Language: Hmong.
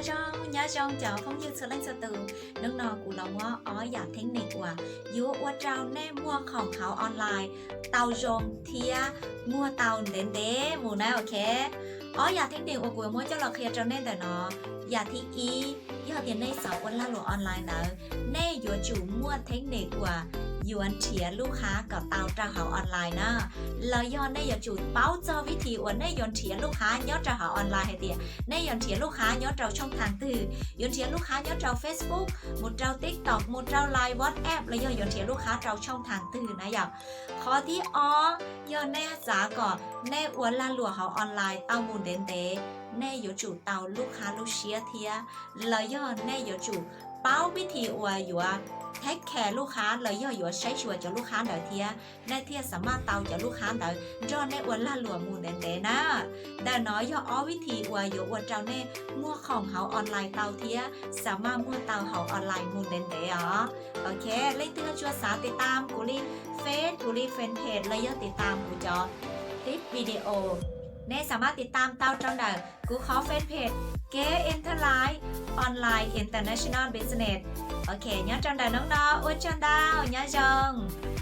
Nyob zoo, nyob zoo cov phooj ywg txhua leej txhua tus, hnub no kuv los muab ob yam theeb neem uas yuav ua rau nej muag khoom hauv online tau zoo thiab muag tau ntev ntev mus na, ok. Ob yam theeb neem uas kuv yuav muab coj los qhia rau nej ntawm no, yam thib ib, yog tias nej xav ua lag luam online ntawd, nej yuav tsum muaj theeb neem uas yuav nrhiav lub hab kom tau rau hauv online na. Los yog nej yuav tsum paub txog vib thim uas nej yuav nrhiav lub hab nyob rau hauv online hais tias nej yuav nrhiav lub hab nyob rau tshooj thaam twg, yuav nrhiav lub hab nyob rau Facebook, mus rau TikTok, mus rau Line, WhatsApp, los yog yuav nrhiav lub hab rau tshooj thaam twg na yom. Qhov thib ob, yog nej xav kom nej ua lag luam hauv online tau mus ntev ntev, nej yuav tsum tau lub hab lub siab thiab, los yog nej yuav tsum paub vib thim uas yuav take care lub hab los yog yuav saib xyuas cov lub hab ntawd thiab, nej thiaj xav maj tau cov lub hab ntawd nrog nej ua lag luam mus ntev ntev na. Ntawm no yog ob vib thim uas yuav ua rau nej muag khoom hauv online tau thiab xav maj muag tau hauv online mus ntev ntev os. Ok, leej twg tsuas xav tiv tam kuv li Face, kuv li fanpage los yog tiv tam kuv cov tib video, nej xav maj tiv tam tau rau ntawm kuv qhov fanpage Kev Ntxhais Online International Business. Ok, nyob rau ntawm no no ua tsaug ntau, nyob zoo.